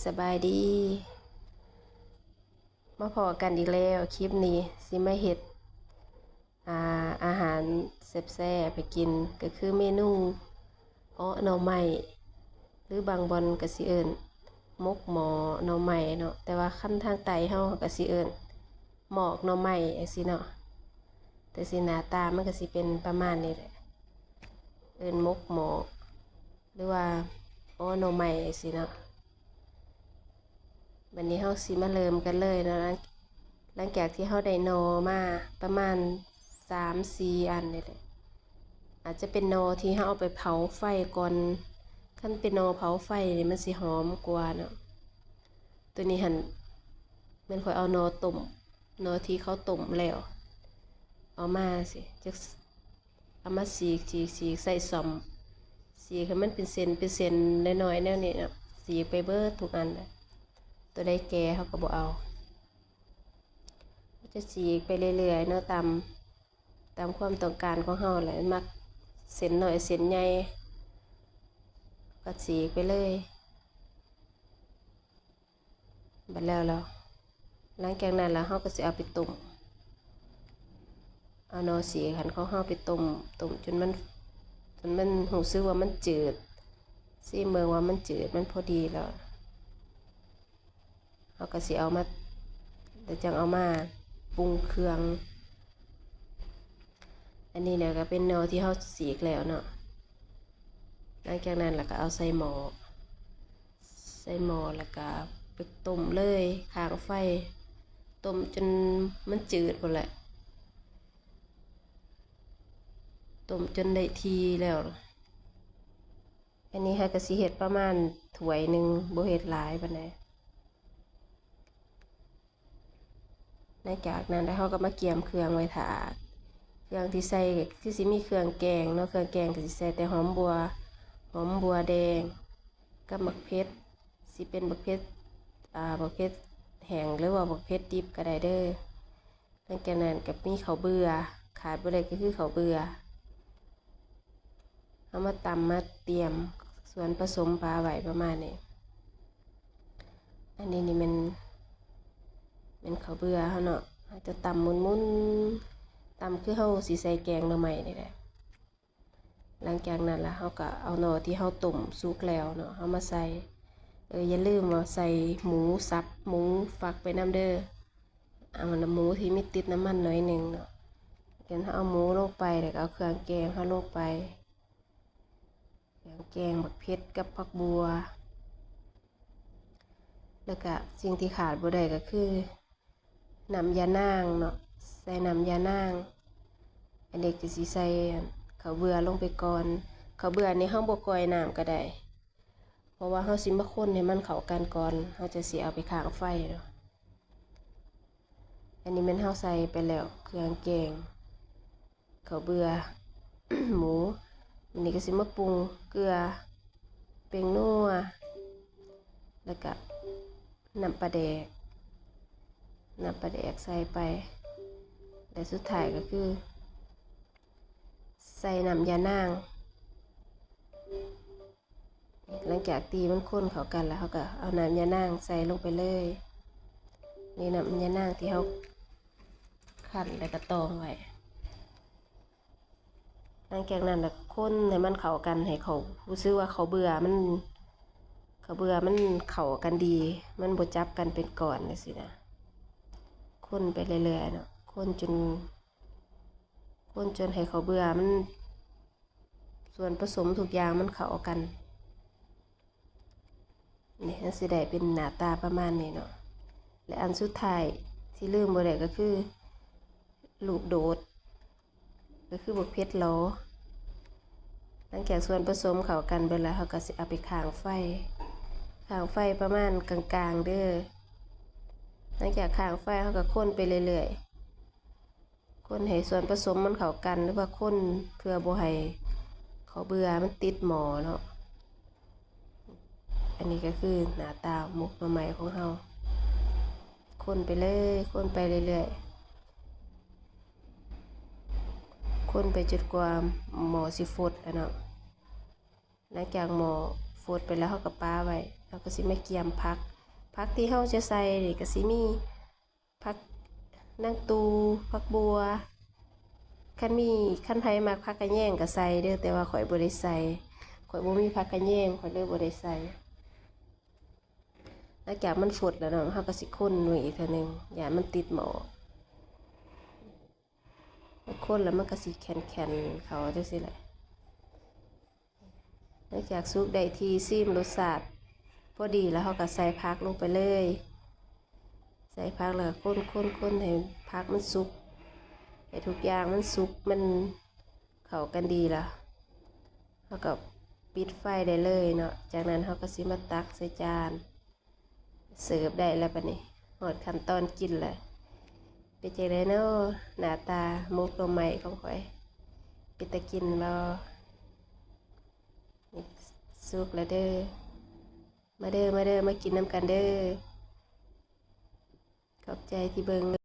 ສະບາຍດີ ມາພໍ້ກັນອີກແລ້ວ. ຄລິບນີ້ຊິມາເຮັດ ອາ ອາຫານແຊບໆໃຫ້ກິນ ກໍຄືເມນູເອາະໜໍ່ໄມ້ ຫຼືບາງບ່ອນກໍຊິເອີ້ນໝົກໝໍ້ໜໍ່ໄມ້ເນາະ, ແຕ່ວ່າຄັນທາງໃຕ້ເຮົາກໍຊິເອີ້ນໝອກໜໍ່ໄມ້ຈັ່ງຊີ້ເນາະ. ແຕ່ຊິໜ້າຕາມັນກໍຊິເປັນປະມານນີ້ແຫຼະ ເອີ້ນໝົກໝໍ້ ຫຼືວ່າເອາະໜໍ່ໄມ້ຈັ່ງຊີ້ເນາະ. ບັດນີ້ເຮົາຊິມາເລີ່ມກັນເລີຍເນາະ. ຫຼັງ ຫຼັງຈາກທີ່ເຮົາໄດ້ໜໍ່ມາປະມານສາມສີ່ອັນນີ້ແຫຼະ, ອາດຈະເປັນໜໍ່ທີ່ເຮົາເອົາໄປເຜົາໄຟກ່ອນ. ຄັນເປັນໜໍ່ເຜົາໄຟນີ້ມັນຊິຫອມກວ່າເນາະ. ໂຕນີ້ຫັ້ນແມ່ນຂ້ອຍເອົາໜໍ່ຕົ້ມ, ໜໍ່ທີ່ເຂົາຕົ້ມແລ້ວ ເອົາມາຊີ້ ຈັກ ເອົາມາສີກ ສີກ ສີກໃສ່ສ້ອມ ສີກໃຫ້ມັນເປັນເສັ້ນເປັນເສັ້ນນ້ອຍໆແນວນີ້ເນາະ, ສີກໄປເບິດທຸກອັນແຫຼະ. ໂຕໃດແກ່ເຮົາກໍບໍ່ເອົາ, ເຮົາຈະສີກໄປເລື້ອຍໆເນາະ ຕາມ ຕາມຄວາມຕ້ອງການຂອງເຮົາແຫຼະ, ມັກເສັ້ນນ້ອຍເສັ້ນໃຫຍ່ກໍສີກໄປເລີຍ. ບັດແລ້ວລະ ຫຼັງຈາກນັ້ນລະເຮົາກໍຊິເອົາໄປຕົ້ມ, ເອົາໜໍ່ສີກຫັ້ນຂອງເຮົາໄປຕົ້ມ, ຕົ້ມຈົນມັນ ຈົນມັນຮູ້ສຶກວ່າມັນຈືດ, ຊີມເບິ່ງວ່າມັນຈືດ ມັນພໍດີແລ້ວ ເຮົາກໍຊິເອົາມາ ແລ້ວຈັ່ງເອົາມາປຸງເຄື່ອງ. ອັນນີ້ນະກໍເປັນໜໍ່ທີ່ເຮົາສີກແລ້ວເນາະ. ຫຼັງຈາກນັ້ນລະກໍເອົາໃສ່ໝໍ້ ໃສ່ໝໍ້ ແລ້ວກະໄປຕົ້ມເລີຍ ຄ້າງໄຟ ຕົ້ມຈົນມັນຈືດພຸ້ນແຫຼະ, ຕົ້ມຈົນໄດ້ທີ່ແລ້ວ. ອັນນີ້ເຮົາກໍຊິເຮັດປະມານຖ້ວຍໜຶ່ງ ບໍ່ເຮັດຫຼາຍປານໃດ. ຫຼັງຈາກນັ້ນແລ້ວ ເຮົາກໍມາກຽມເຄື່ອງໄວ້ຖ້າ. ເຄື່ອງທີ່ໃສ່ກໍຄືຊິມີເຄື່ອງແກງເນາະ, ເຄື່ອງແກງກໍຊິໃສ່ແຕ່ຫອມບົ່ວ ຫອມບົ່ວແດງກັບໝາກເຜັດ, ຊິເປັນໝາກເຜັດ ອາ ໝາກເຜັດແຫ້ງ ຫຼືວ່າໝາກເຜັດດິບກໍໄດ້ເດີ. ຫຼັງຈາກນັ້ນກໍມີເຂົ້າເບືອ, ຂາດບໍ່ໄດ້ກໍຄືເຂົ້າເບືອ. ເຮົາມາຕຳມາຕຽມສ່ວນປະສົມປະໄວ້ປະມານນີ້. ອັນນີ້ນີ້ແມ່ນ ແມ່ນເຂົ້າເບືອເຮົາເນາະ, ເຮົາຈະຕຳໝຸ່ນໆ ຕຳຄືເຮົາຊິໃສ່ແກງໜໍ່ໄມ້ນີ້ແຫຼະ. ຫຼັງຈາກນັ້ນລະ ເຮົາກໍເອົາໜໍ່ທີ່ເຮົາຕົ້ມສຸກແລ້ວເນາະ ເຮົາມາໃສ່. ເອີ ຢ່າລືມວ່າໃສ່ໝູສັບ ໝູຝັກໄປນຳເດີ. ເອົາໜູທີ່ມີຕິດນ້ຳມັນໜ້ອຍໜຶ່ງເນາະ. ເຮົາເອົາໝູລົງໄປ ແລ້ວກໍເອົາເຄື່ອງແກງເຮົາລົງໄປ, ເຄື່ອງແກງ ໝາກເຜັດກັບຜັກບົ່ວ. ແລ້ວກະສິ່ງທີ່ຂາດບໍ່ໄດ້ກໍຄືນ້ຳຢານາງເນາະ, ໃສ່ນ້ຳຢານາງ. ອັນນີ້ກໍຊິໃສ່ເຂົ້າເບືອລົງໄປກ່ອນ. ເຂົ້າເບືອນີ້ເຮົາບໍ່ກ່ອຍນ້ຳກໍໄດ້ ເພາະວ່າເຮົາຊິມາຄົນໃຫ້ມັນເຂົ້າກັນກ່ອນ ເຮົາຈະຊິເອົາໄປຄ້າງໄຟເນາະ. ອັນນີ້ແມ່ນເຮົາໃສ່ໄປແລ້ວ ເຄື່ອງແກງ ເຂົ້າເບືອ ໝູ. ອັນນີ້ກໍຊິມາປຸງເກືອ ແປ້ງນົວ ແລ້ວກະນ້ຳປາແດກ ນ້ຳປາແດກໃສ່ໄປ ແລະ ສຸດທ້າຍກໍຄື ໃສ່ນ້ຳຢານາງ. ຫຼັງຈາກທີ່ມັນຄົນເຂົ້າກັນແລ້ວ ເຮົາກໍເອົານ້ຳຢານາງໃສ່ລົງໄປເລີຍ. ນີ້ນ້ຳຢານາງທີ່ເຮົາຄັ້ນແລ້ວກໍຕອງໄວ້. ຫຼັງຈາກນັ້ນລະຄົນໃຫ້ມັນເຂົ້າກັນ ໃຫ້ເຂົ້າ ຮູ້ສຶກວ່າເຂົ້າເບືອມັນ ເຂົ້າເບືອມັນເຂົ້າກັນດີ ມັນບໍ່ຈັບກັນເປັນກ້ອນຈັ່ງຊີ້ນະ. ຄົນໄປເລື້ອຍໆເນາະ ຄົນຈົນ ຄົນຈົນໃຫ້ເຂົ້າເບືອມັນ ສ່ວນປະສົມທຸກຢ່າງມັນເຂົ້າກັນ. ນີ້ມັນຊິໄດ້ເປັນໜ້າຕາປະມານນີ້ເນາະ. ແລະ ອັນສຸດທ້າຍທີ່ລືມບໍ່ໄດ້ກໍຄືລູກໂດດ ກໍຄືບັກເຜັດຫຼໍ. ຫຼັງຈາກສ່ວນປະສົມເຂົ້າກັນເບິດແລ້ວ ເຮົາກໍຊິເອົາໄປຄ້າງໄຟ ຄ້າງໄຟປະມານກາງໆເດີ. ຫຼັງຈາກຄ້າງໄຟ ເຮົາກໍຄົນໄປເລື້ອຍໆ ຄົນໃຫ້ສ່ວນປະສົມມັນເຂົ້າກັນ ຫຼືວ່າຄົນເພື່ອບໍ່ໃຫ້ເຂົ້າເບືອມັນຕິດໝໍ້ເນາະ. ອັນນີ້ກໍຄືໜ້າຕາໝົກໜໍ່ໄມ້ຂອງເຮົາ ຄົນໄປເລີຍ ຄົນໄປເລື້ອຍໆ ຄົນໄປຈົນກວ່າໝໍ້ຊິຟົດແລ້ວເນາະ. ຫຼັງຈາກໝໍ້ຟົດໄປແລ້ວ ເຮົາກໍປະໄວ້ ເຮົາກໍຊິມາກຽມຜັກ. ຜັກທີ່ເຮົາຈະໃສ່ນີ້ກໍຊິມີຜັກນາງຕູ່, ຜັກບົ່ວ, ຄັນມີ, ຄັນໃຜມັກຜັກກະແຍງກໍໃສ່ເດີ້, ແຕ່ວ່າຂ້ອຍບໍ່ໄດ້ໃສ່, ຂ້ອຍບໍ່ມີຜັກກະແຍງ, ຂ້ອຍເລີຍບໍ່ໄດ້ໃສ່. ຫຼັງຈາກມັນຟົດແລ້ວເນາະ, ເຮົາກໍຊິຄົນເບິ່ງອີກເທື່ອໜຶ່ງ, ຢ້ານມັນຕິດໝໍ້. ຄົນແລ້ວມັນກໍຊິແຂນໆ ເຂົ້າຈັ່ງຊີ້ແຫຼະ. ຫຼັງຈາກສຸກໄດ້ທີ່ ຊີມລົດຊາດພໍດີແລ້ວ ເຮົາກໍໃສ່ຜັກລົງໄປເລີຍ. ໃສ່ຜັກແລ້ວກໍຄົນໆໆ ໃຫ້ຜັກມັນສຸກ, ໃຫ້ທຸກຢ່າງມັນສຸກ ມັນເຂົ້າກັນດີແລ້ວ ເຮົາກໍປິດໄຟໄດ້ເລີຍເນາະ. ຈາກນັ້ນເຮົາກໍຊິມາຕັກໃສ່ຈານ ເສີບໄດ້ແລ້ວບັດນີ້, ຮອດຂັ້ນຕອນກິນແລ້ວ. ເປັນຈັ່ງໃດເນາະ ໜ້າຕາໝົກໜໍ່ໄມ້ຂອງຂ້ອຍ? ເປັນຕາກິນບໍ່? ນີ້ສຸກແລ້ວເດີ້. ມາເດີ້ ມາເດີ້ ມາກິນນຳກັນເດີ້. ຂອບໃຈທີ່ເບິ່ງ.